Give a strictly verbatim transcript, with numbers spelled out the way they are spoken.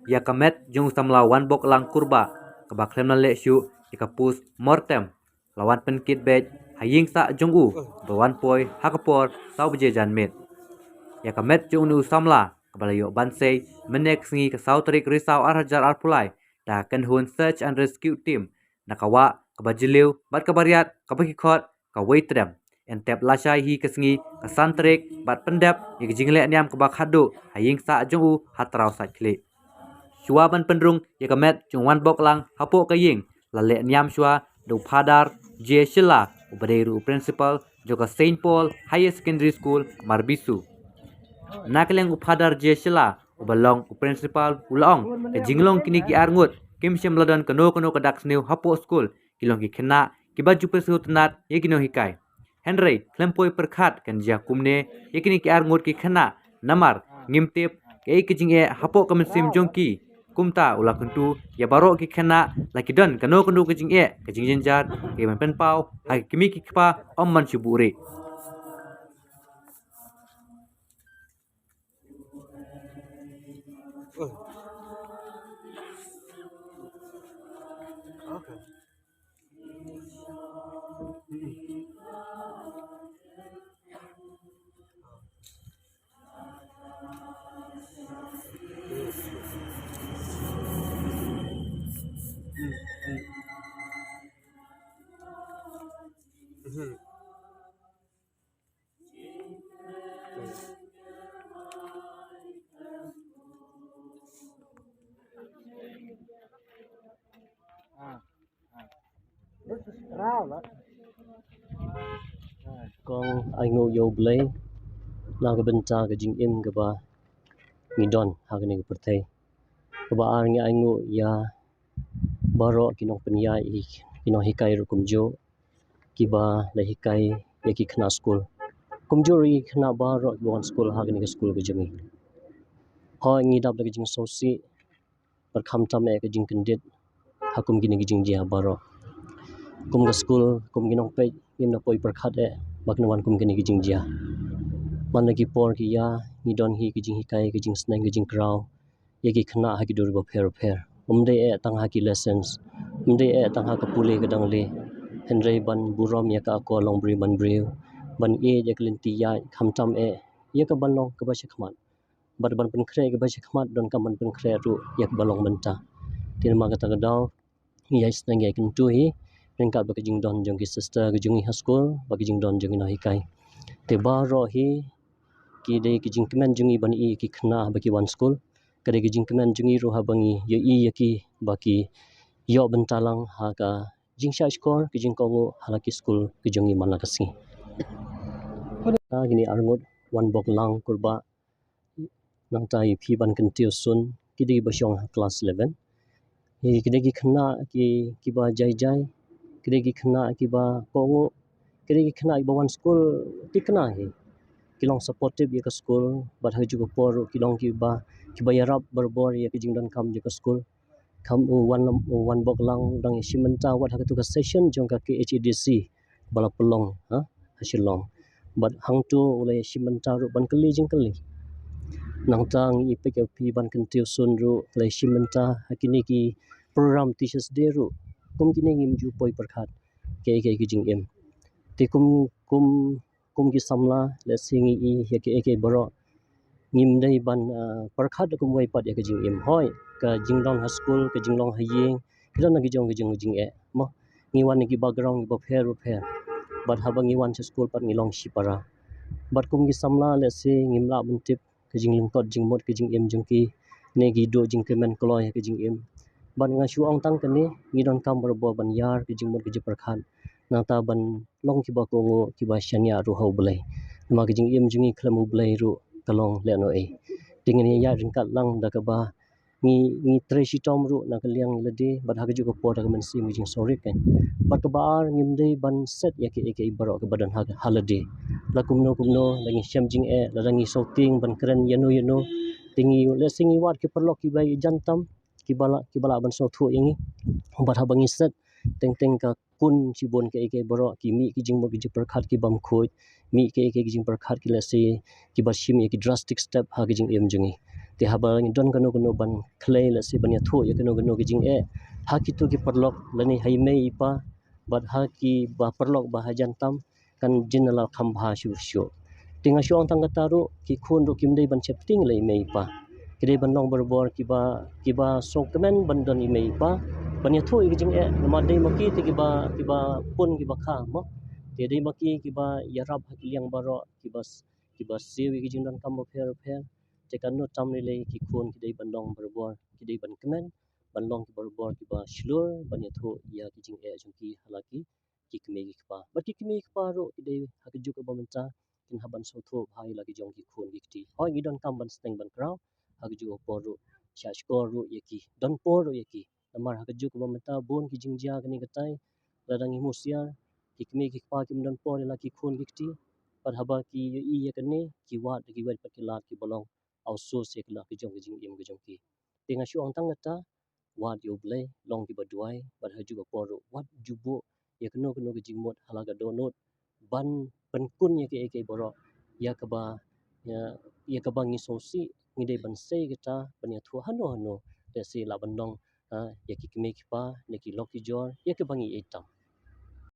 Ïa ka met jong u samla Wanboklang Kurbah, kaba khlem la leh shuh ïa ka post mortem, la wan pynkit beit ha ïing sah jong u, ba wan poi ha ka por saw baje janmiet. Ïa ka met jong une u samla, kaba la ïoh ban sei mynne ka sngi ka saw tarik Risaw ar hajar arphew lai, da ka kynhun Search and Rescue Team na ka wah kaba jylliew bad kaba riat, kaba ki khot ka Wei Trem. Yn tep lashai hi ka sngi ka san tarik bad pyndep ïa ka jingleh niam kaba khatduh ha ïing sah jong u ha Trai Saitkhlieh. Shuwa ban pynrung ïa ka met jong u Wanboklang hapoh ka ïing, la leh niam shuwa da u Phadar J Shylla, uba dei ruh u principal jong ka Saint Paul Higher Secondary School, Marbisu. Na ka liang u Phadar J Shylla, uba long u principal, u la ong, ka jinglong kine ki arngut kim shym la don kano kano ka dak sniew hapoh skul, ki long ki khynnah kiba ju pynsngewtynnat ïa ki nonghikai. Hynrei khlem poi pyrkhat kan jia kumne ïa kine ki arngut ki khynnah, namar ngim tip kaei ka jingeh hapoh ka mynsiem jong ki. Kumta u la kyntu ïa baroh ki khynnah, la ki don kano kano ka jingeh, ka jingjynjar, ka ban pynpaw ha ki kmie ki kpa, ym ban shu buhrieh. Kong ainguh ïa U Blei na ka bynta ka jingim kaba ngi don ha kane ka pyrthei. Kaba ar, ngi ainguh ïa baroh ki nongpynïaid, ki nonghikai ruh kumjuh, kiba la hikai ïa ki khynnah skul, kumjuh ruh ïa ki khynnah baroh kiba wan skul ha kane ka skul ka jong ngi. Hooid, ngi dap da ka jingsngewsih bad khamtam eh ka jingkyndit ha kum kine ki jingjia baroh. Kum ka skul, kum ki nongpeit, ngim da poi pyrkhat eh ba kan wan kum kine ki jingjia. Man la ki por ki ïa, ngi don hi ka jinghikai, ka jingsneng, ka jingkraw ïa ki khynnah ha ki dur bapher bapher. Ym dei eh tang ha ki lessons, ym dei eh tang ha ka pule ka dang leh, hynrei ban burom ïa ka akor longbriew manbriew, ban ïeit ïa ka lynti ïaid, khamtam eh ïa ka ban long kaba shakhmat. Bad ban pynkhreh ïa kaba shakhmat, donkam ban pynkhreh ruh ïa kaba long mynta. Te namar kata ka daw, ngi ïai sneng ïai kyntu hi ryngkat bad ka jingdon jong ki sister ka jong ngi ha skul bad ka jingdon jong ki nonghikai. Te baroh hi ki dei ki jingkmen jong ngi ban ïohi ïa ki khynnah haba ki wan skul. Ka dei ki jingkmen jong ngi ruh haba ngi ïohi ïa ki ba ki ïoh bynta lang ha ka jingshah shkor, ka jingkohnguh ha la ki skul ka jong ngi man la ka sngi. Kine arngut Wanboklang Kurbah, nangta i Phibankyntiew Sun, ki dei ba shong ha klas eleven. Ki dei ki khynnah ki, kiba jai jai, ki dei ki khynnah kiba kohnguh, ki dei ki khynnah kiba wan skul thikna hi. Ki long supportive ïa ka skul, bad ha kajuh ka por ruh ki long kiba, kiba ïarap barabor ïa ka jingdonkam jong ka skul. Kham u Wan, u Wanboklang u dang ïashim bynta wat ha katu ka session jong ka K H A D C ba la pynlong ha, ha Shillong. Bad hangtu u la ïashim bynta ruh ban kylli jingkylli. Nangta ngi ïa peit ïa u Phibankyntiew Sun ruh u la ïashim bynta ha kine ki program Teachers' Day ruh. Kum kine ngim ju poi pyrkhat kaei kaei ka jingim. Te kum, kum kum ki samla, lehse ngi ïohi ïa kaei kaei baroh, ngim dei ban, ah, pyrkhat kumwei pat ïa ka jingim. Hooid, ka jinglong ha skul, ka jinglong ha ïing, ki don ki jong ki jong ka jingeh. Mo, ngi wan na ki background kiba pher bapher. Bad haba ngi wan sha skul pat ngi long shipara. Bad kum ki samla, lehse ngim lah ban tip ka jinglyngkot jingmut ka jingim jong ki, ne ki duh jingkmen kloi ha ka jingim. Bad nga shu ong tang kane, ngi donkam barabor ban ïar ka jingmut ka jingpyrkhat, nangta ban long kiba kohnguh, kiba shaniah ruh ha U Blei. Namar ka jingim jong ngi khlem U Blei ruh ka long lehnohei. Te ngin ïa ïaid ryngkat lang da kaba ngi, ngi trei shitom ruh na ka liang lade, bad ha kajuh ka por da ka mynsiem ka jingsngewrit kan. Bad kaba ar, ngim dei ban set ïa kaei kaei baroh kaba don ha, ha lade. La kumno kumno, la ngi shem jingeh, lada ngi sngewtieng ban kren ïano ïano, te ngi, lehse ngi wad ki paralok kiba ïajan tam, kiba lah, kiba lah ban sngewthuh ïa ngi. Bad haba ngi set teng teng ka kun shibun kaei kaei baroh, ki mih ki jingmut ki jingpyrkhat ki bym khuid, mih kaei kaei ki jingpyrkhat ki, lehse kiba shim ïa ki drastic step ha ka jingim jong ngi. Te haba ngi don kano kano ban khlei lane ban ïathuh ïa kano kano ki jingeh ha kito ki paralok lane ha i mei i pa bad ha kiba paralok ba hajan tam, kan jin la kham bha shuh shuh. Te nga shu ong tang kata ruh, ki khun ruh kim dei ban sheptieng la i mei i pa. Ki dei ban long barabor kiba, kiba sngewkmen ban don i mei i pa ban ïathuh ïa ki jingeh, namar dei ma ki te kiba, kiba pun kiba kha mo. Te dei ma ki kiba ïarap ha ki liang baroh, kiba, kiba siew ïa ki jingdonkam bapher bapher. Te kano tam lei lei ki khun ki dei ban long barabor, ki dei ban kmen ban long ki barabor kiba shlur ban ïathuh ïa ki jingeh jong ki ha la ki, ki kmie ki kpa. Bad ki kmie ki kpa ruh ki dei ha ka juk kaba mynta kin hap ban sngewthuh bha ïa la ki jong ki khun ki kti. Hooid, ngi donkam ban sneng ban kraw ha ka juk ka por ruh, shah shkor ruh ïa ki, don por ruh ïa ki. Namar ha ka juk kaba mynta bun ki jingjia kane katai, lada ngim husiar, ki kmie ki kpa kim don por ïa la ki khun ki kti. Bad haba ki ïohi ïa kane, ki wad, ki wad pat ki lad kiba long awsos ïa ka la ki jong ki jingim ki jong ki. Te nga shu ong tang kata, wad ïa U Blei, long kiba duwai, bad ha ka juk ka por ruh wat ju buh ïa kano kano ka jingmut ha la ka dohnud ban pynkun ïa kaei kaei baroh ïa kaba, ïa, ïa kaba ngi sngewsih ngi dei ban sei kata, ban ïathuh hano hano, te shisha lah ban long, ha, ïa ki kmie ki kpa ne ki lok ki jor ïa kaba ngi ïeit tam.